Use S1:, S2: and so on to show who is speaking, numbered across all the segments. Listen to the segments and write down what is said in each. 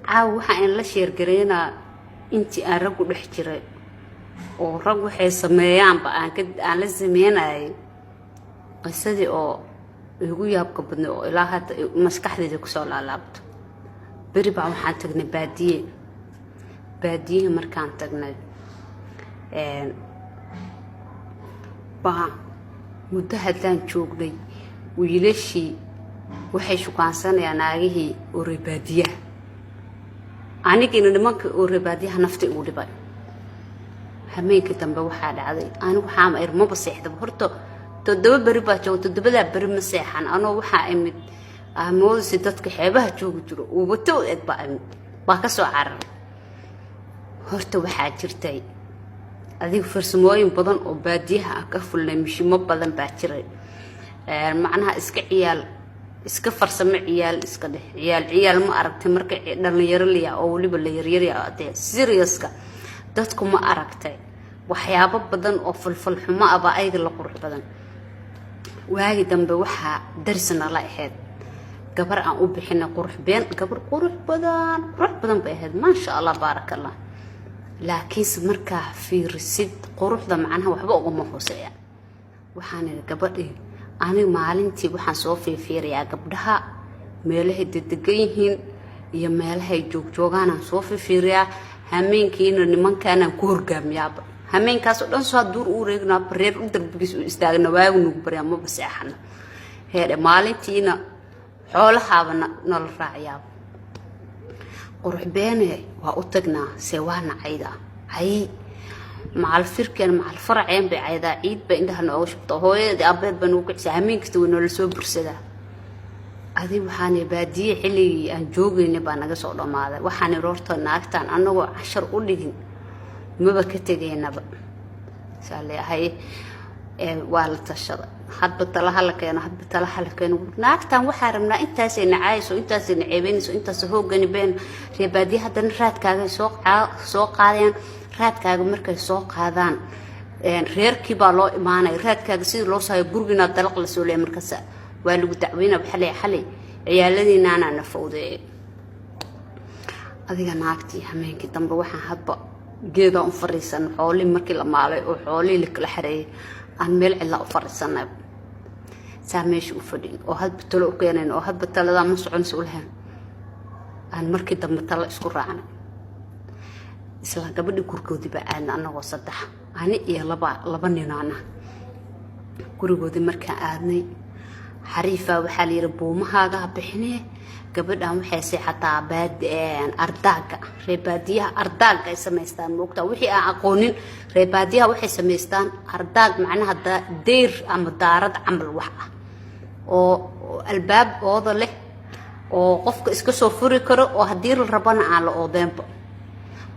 S1: Caawa waxaa in la sheergareynaa intii aan raggu dhex jiray oo rag waxay sameeyaanba aan la sameynayay, qisadii oo igu yaabka badnay oo ilaa hadda maskaxdayda kusoo laalaabto. Beri baa waxaan tagnay baadiye. Baadiyihii markaan tagnay baa muddo haddaan joognay, wiilashii waxay shukaansanayaan naagihii oo reer baadiyaha. Anigiina nimanka oo reer baadiyaha nafta igu dhibay. Hameenkii dambe waxaa dhacday, anigu waxaama ir maba seexdaba. Horta 7 beri baa jooga, 7daa beri ma seexan. Anoo waxaa imid moodaysa dadka xeebaha joogi jiro uubato u eg baa imid, baa ka soo cararay. Horta waxaa jirtay adiga farsamooyin badan oo baadiyaha ah ka fulnay, mishimo badan baa jiray. Macnaha iska ciyaal, iska farsamo ciyaal, iska dheh ciyaal ciyaal. Ma aragtay marka dhalinyaro liya oo weliba la yaryarya, dee seriouska dadku ma aragtay, waxyaabo badan oo falfal xumo ah baa ayaga la qurux badan. Waagi dambe waxaa darisna la ahayd gabar aan u bixinay Qurux Been. Gabar qurux badan, qurux badan bay ahayd, maasha Allah, baaraka Allah. Laakiinse markaa fiirisid quruxda, macnaha waxba ugama hooseeya. Waxaan idhi gabadhii, aniga maalintii waxaan soo fiifiirayaa gabdhaha meelahay dedegan yihiin iyo meelahay joogjoogaanaan soo fiifiiriyaa. Hameenkiina nimankaanaan ku horgaamiyaaba. Hameenkaasoo dhan soo duur u wareegnaa, reer u darbigiis u istaagna, waagu nagu baryaa, maba seexana heedhe. Maalintiina xoolahaaba nala raacayaaba. Qurux Beene waa u tagnaa, see waana caydaa, cay macal firkeen, macal faraceen bay caydaa, ciid bay indhaha nooga shubtaa, hooyadii abeed baa nagu kicisaa. Hameen kasta way noola soo bursadaa. Adi waxaana baadiye xilligii aan joogaynay baa naga soo dhammaaday. Waxaan idhi horta naagtaan anagoo cashar u dhigin maba ka tegaynaba. Saa leeyahay, waa la tashaday. Hadba talaha la keeno, hadba talaha la keeno. Naagtan waxaa rabnaa intaasay nacaayso, intaasay naceebeynayso, intaas hoogani been reebaadiye. Haddana raadkaaga soo qaadayaan. Raadkaaga markay soo qaadaan, reerkii baa loo imaanaya. Raadkaaga sidii loo saayo, gurigiina dalaq la soo leeya. Markaas waa lagu dacweyna. Waxaa leeyahay xalay ciyaaladiinaanaa na fowdeeyay. Adiga naagtii hameenkii dambe waxaan hadba geedaa u fariisanay. Xoolihii markii la maalay oo xoolihii la kala xareeyay, aan meel cidlaa u fariisanay. Saa meesha u fadhin oo hadba talo u keenayn oo hadba taladaa ma soconaysa u lahayn, aan markii dambe talo isku raacnay. Isla gabadhii gurigoodii baa aadna, annagoo saddex, ani iyo laba ninaana. Gurigoodii markaan aadnay, xariifaa waxaa la yidhi buumahaaga ha bixinee, gabadhan waxay seexataa baad ardaaga. Reer baadiyaha ardaaga ay samaystaan, moogtaa? Wixii aan aqoonin, reer baadiyaha waxay samaystaan ardaag, macnaha deyr ama daarad camal wax ah oo albaab ooda leh oo qofka iska soo furi karo, oo haddii la rabana aan la oodeenba.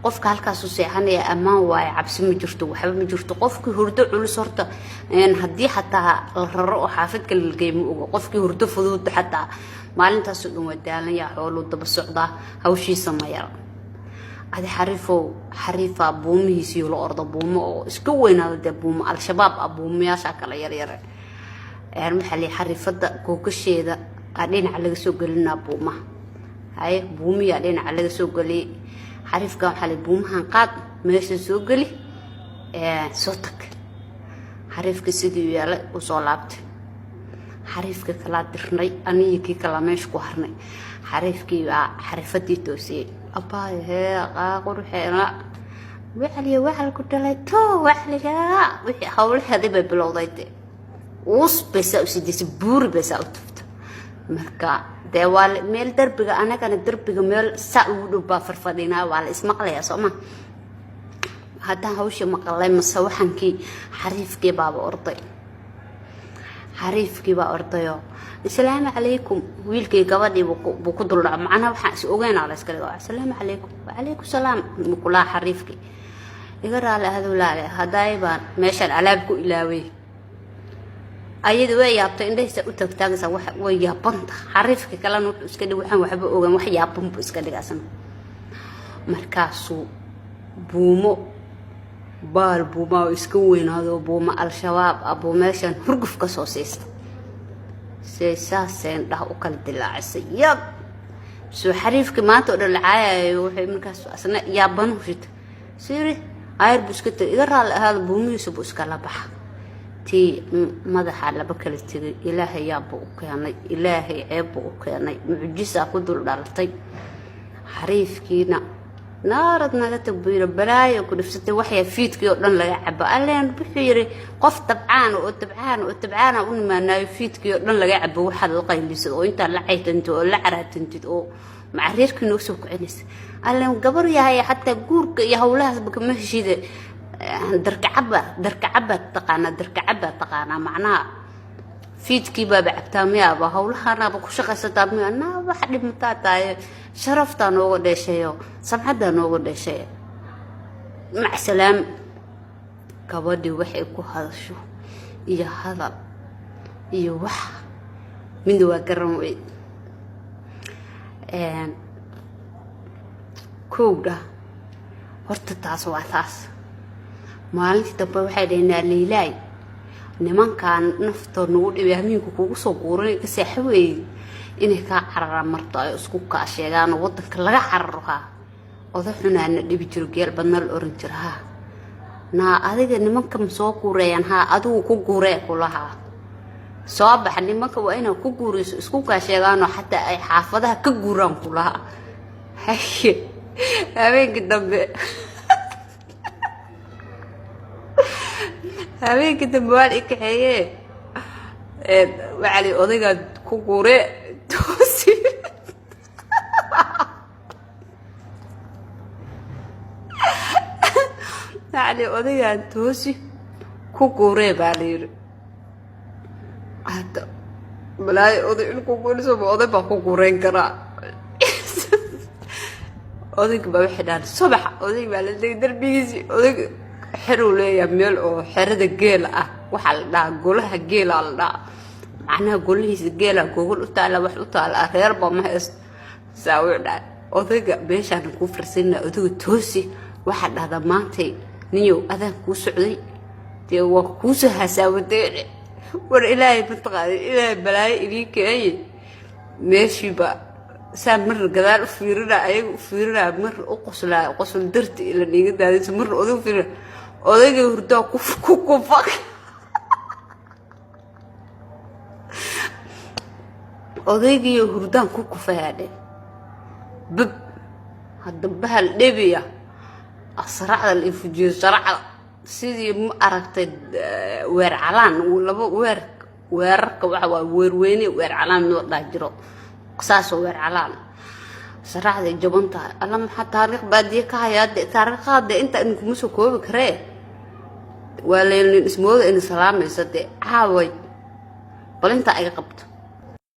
S1: Qofka halkaasuu seexanaya, ammaan waaye, cabsi ma jirto, waxba ma jirto. Qofkii hurdo culus horta haddii xataa la raro oo xaafid kale la geey, ma ogo. Qofkii hurdo fudud xataa maalintaasoo dhan waa daalan yaa, xooluu daba socdaa, hawshiisa ma yara. Adi xariifow, xariifaa buumihiisiyo la ordo, buumo oo iska weynaado, dee buumo Al-Shabaab ah, buumayaasha kala yaryare. Waxaa la xariifada googasheeda aa dhinaca laga soo gelinaa buumaha. Haye, buumiyaa dhinaca laga soo geliyay. Xariifkan waxaa la buumahan qaad, meesha soo geli, soo tag. Xariifka sidii yeelay, uu soo laabtay. Xariifka kalaa dirnay, anigii kii kalaa meesha ku harnay. Xariifkii baa xariifadii toosiyey. Abaay hee qaaquruxeena wacliya, wacal ku dhalay to wacliga wixii hawlaheedii bay bilowday. De uus bay saa u sidaysay, buuri bay saa u tufta. Marka dee waa meel darbiga, anagana darbiga meel saa ugu dhow baa farfadhinaa, waa la ismaqlayaa, soo ma? Haddaan hawshii maqalay mase waxankii, xariifkii baaba orday. Xariifkii baa ordayoo, "Asalaamu calaykum." Wiilkii gabadhii buu ku duldhaco. Macnaha waxaan is ogeynaa la iska dhigo. "Asalaamu calaykum." "Wacalaykum salaam." Mukulaa xariifkii, "Iga raali ahadow laale, haddaay baan meeshaan alaab ku ilaaway." Ayada way yaabtay, indhahaysa u taagtaagaysaa, way yaabanta. Xariifka kalena wuxuu iska dhig waxaan waxba ogaan, wax yaaban buu iska dhigaasna. Markaasuu buumo baal buumaa oo iska weynaado, buumo Al-Shabaab ah buu meeshaan hurguf ka soo siista. See saaseen dhah u kala dilaacisay, yab. Soo xariifkii maanta oo dhan la caayayo, waxay markaas asna yaabanuhu shita siri ayar buu iska tegay. Iga raalli ahaada, buumihiisa buu iskala baxa. Tii madaxa laba kala tegay. Ilaahay yaabbuu u keenay, Ilaahay ceebbuu u keenay, mucjisaa ku dul dhalatay. Xariifkiina naarad naga tag buu yidhi, balaayo ku dhifsatay, waxyaa fiidkii oo dhan laga cabo. Alleen wuxuu yidhi qof tabcaana oo tabcaana oo tabcaana u nimaanaayo, fiidkii oo dhan laga cabo, waxaad la qaylisad oo intaad la caytantid oo la caraatantid oo macareerkii noo soo kicinaysa. Alleen gabar yahay, xataa guurka iyo howlahaasba kama heshide. Darkacaba, darkacaba taqaanaa, darkacaba taqaanaa, macnaha fiidkii baaba cabtaa miyaaba, howlahanaaba ku shaqaysataa miya? Naa wax dhimataa tahay, sharaftaa nooga dheeshayo, samcaddaa nooga dheeshay, macsalaam. Gabadhii waxay ku hadasho iyo hadal iyo wax midna waa garan weyd. Kowdha horta taas waa taas. Maalintii dambe waxay dhaheen, naa Leylaay, nimankan naftoo nagu dhibay, hamiinku kugu soo guuranay, ka seexa weeye inay kaa cararaan marto, ay isku kaa sheegaan oo waddanka laga cararo. Haa, oda xunaana dhibi jiro, geel badna la oran jiro. Haa, naa adiga nimanka ma soo guureeyaan? Haa, adigu ku guuree kulahaa. Soo baxa, nimanka waa inaad ku guurayso, isku kaa sheegaanoo xataa ay xaafadaha ka guuraan kulahaa. Haye, habeenkii dambe waan i kaxeeye, waxaa li odaygaad ku guuree toosi. Waxaa li odaygaan toosi ku guuree baa la yidhi. Hadda balaayo oday in ku guuriso, ma oday baa ku guureyn karaa? Odayga baa waxay dhahaan subax odayg baa la tegay darbigiisii. Odayga xeruu leeyahay, meel oo xerada geela ah, waxaa la dhahaa golaha geela la dhahaa, macnaha golihiisa geela gogol u taala, wax u taala, reerba ma haysto. Saa wuu dhahay odayga, meeshaan kuu farsanaa, odayga toosi, waxaa dhahdaa maantay ninyow adaan kuu socday, dee waa kuusoo hasaawadee. War Ilaahay mataqaana, Ilaahay balaayo idiin keenye. Meeshiiba saa marna gadaal u fiirina, ayaga u fiirinaa, marna u qoslaa, qosol darti ila dhiiga daadaysa, marna odayga u fiirina, odayga hurdaa ku kufa. Odaygiiyo hurdaan ku kufayaadhe bab. Hadda bahal dhebiya saracda la ifujiyo, saracda sidii ma aragtay weer calaan, laba weer, weerarka waxa waa weerweyne, weer calaan mid la dhaha jiro, saasoo weer calaan saracday jaban tahay. Alla, maxaa taariikh baadiye ka hayaa? De taariikhaha dee inta idinkuma soo koobi karee. Waa leelnin ismooda ina salaamaysa dee caaway, bal intaa iga qabto.